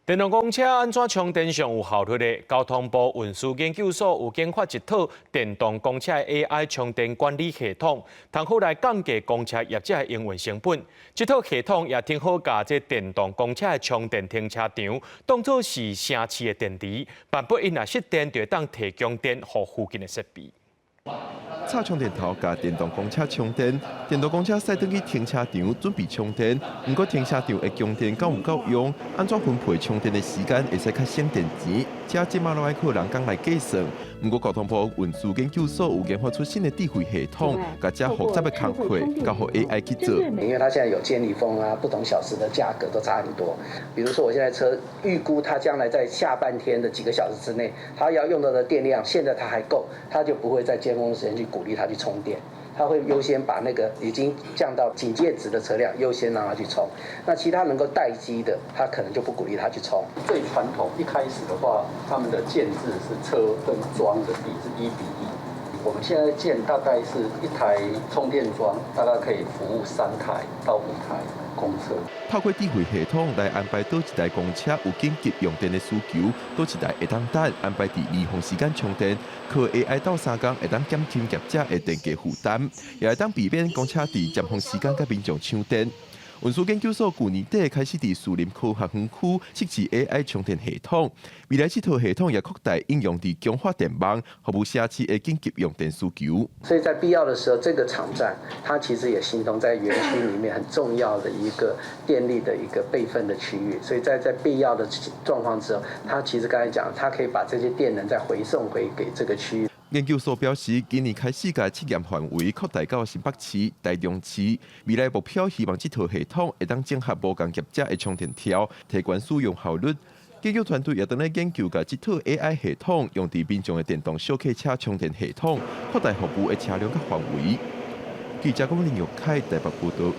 電動公車按怎充電上有效率咧？交通部運輸研究所有研發一套電動公車 AI 充電管理系統，通好來降低公車業者的營運成本。這套系統也挺好，共這電動公車的充電停車場當做是城市的電池，萬不𪜶若失電，就會當提供電予附近的設備。插充電頭共電動公車充電，電動公車駛轉去停車場準備充電。毋過停車場的供電夠毋夠用？按怎分配充電的時間會使較省電錢？這這馬攏愛靠人工來計算。毋過交通部運輸研究所有研發出新的智慧系統，共這複雜的工課交予 AI 去做。因為它現在有尖峰啊，不同小時的價格都差很多。比如說，我現在車預估它將來在下半天的幾個小時之內，它要用到的電量，現在它還夠，它就不會在尖峰時間去鼓勵它去充電，它會優先把那個已經降到警戒值的車輛優先讓它去充。那其他能夠待機的，它可能就不鼓勵它去充。最傳統一開始的話，他們的建制是車跟樁的比是1比1。我們現在建大概是一台充電樁，大概可以服務3台到5台公車。透過智慧系統來安排佗一台公車有緊急用電的需求，佗一台會當等安排佇離峰時間充電，靠 AI 鬥相共會當減輕業者的電價負擔，也會當避免公車佇尖峰時間共民眾搶電。運輸研究所舊年底開始佇士林科學園區測試 AI 充電系統，未來這套系統也擴大應用佇強化電網，服務城市的緊急用電需求。所以在必要的時候，這個場站它其實也形同在園區裡面很重要的一個電力的一個備份的區域。所以在必要的狀況之後，它其實剛才講，它可以把這些電能再回送回給這個區域。研究所表示，今年開始共試驗範圍擴大到新北市、台中市，未來目標希望這套系統會當整合無仝業者的充電條，提懸使用效率。研究團隊也正咧研究，共這套 AI 系統用佇民眾的電動小客車充電系統，擴大服務的車輛佮範圍。記者龔林玉凱台北報道。